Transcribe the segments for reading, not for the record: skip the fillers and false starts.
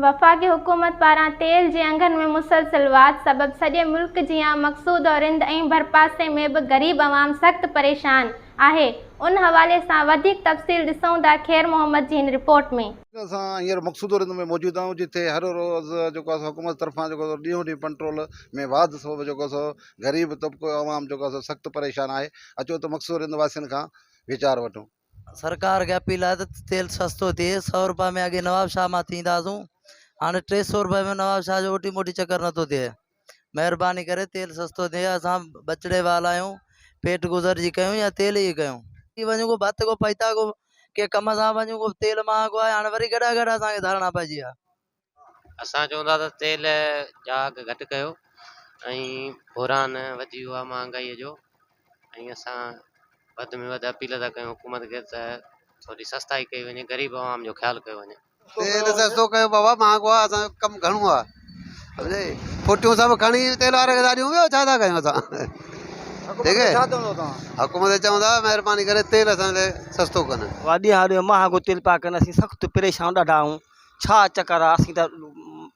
وفاقي حڪومت پاران تيل جي اگهن ۾ مسلسل واڌ سبب سڄي ملڪ جيان مقصودو رند ۽ ڀرپاسي ۾ به غريب عوام سخت پريشان آهي ان حوالي سان وڌيڪ تفصيل ڏسون ٿا خير محمد جي هن رپورٽ ۾. اسان هينئر مقصودو رند ۾ موجود آهيون جتي هر روز جيڪو آهي سو حڪومت طرفان جيڪو سو ڏينهون ڏينهن پنٽرول ۾ واڌ سبب جيڪو سو غريب طبقو عوام جيڪو آهي سو سخت پريشان آهي اچو ته مقصودو رند واسين کان ويچار وٺون. سرڪار کي اپيل آهي ته تيل سستو ٿئي سئو روپيا ۾ اڳي نواب شاهه مان ٿينداسون هاڻي 300 روپيا ۾ نواب شاهه جو اوٽي موٽي چڪر نٿو ٿئي مهرباني ڪري تيل سستو ٿئي اسان ٻچڙي وال آهيون پيٽ گذر جي ڪيون يا تيل جي ڪيون وڃون ڪو ڀت ڪو پئتا ڪو ڪي ڪم سان وڃون ڪو تيل مهانگو آهي هاڻي وري گڏا گڏا اسان کي ڌارڻا پئجي ويا. اسان چئون ٿا ته تيل جا اگهه گهٽ ڪيو ۽ بحران وڌي ويو آهي مهانگائي جو ۽ اسان وڌ ۾ وڌ اپيل ٿا ڪيون حڪومت کي ته ٿوري سستائي ڪئي وڃي غريب عوام جو خيال ڪيو وڃي. تيل سستو ڪيو بابا مهانگو آهي اسان جو ڪم گهڻو آهي سمجهئي ڦٽيون سڀ کڻي تيل واري کي ٿا ڏيون ٻيو ڇا ٿا ڪيون اسان ٺيڪ آهي حڪومت کي چئون ٿا مهرباني ڪري تيل اسان لاء سستو ڪن. ڏينهان ڏينهن مهانگو تيل پيا ڪن اسين سخت پريشان ڏاڍا آهيون ڇا چڪر آ اسين ته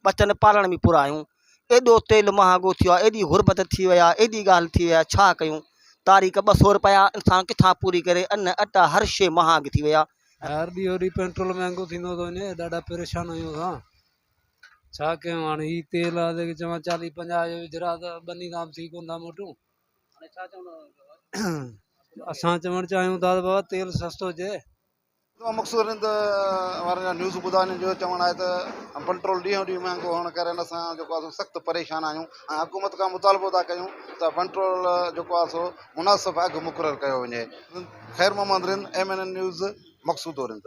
ٻچن پالڻ ۾ پورا آهيون ايڏو تيل مهانگو ٿيو آ ايڏي غربت ٿي وئي آ ايڏي ڳالهه ٿي وئي آ ڇا ڪيون تاريخ 200 رپيا انسان ڪٿان پوري ڪري ان اٽا هر شي مهانگ ٿي وئي آ. هر ڏينهون ڏينهن پيٽرول مهانگو ٿيندو ٿو وڃي ڏاڍا پريشان آهيون اسان ڇا ڪيون هاڻي هي تيل آ جيڪي چوان چاليهه پنجاهه جو وجهرا ته ٻني تان به ٿي ڪونه ٿا موٽون اسان چوڻ چاهيون ٿا ته بابا تيل سستو هجي. تمام مقصود رند وارن جا نيوز ٻڌا انهن جو چوڻ آهي ته پنٽرول ڏينهون ڏينهن مهانگو هئڻ ڪري اسان جيڪو آهي سو سخت پريشان آهيون ۽ حڪومت کان مطالبو ٿا ڪيون ته پنٽرول جيڪو آهي سو مناسب اگهه مقرر ڪيو وڃي Khair Muhammad Rind M N N news Maqsood Rind.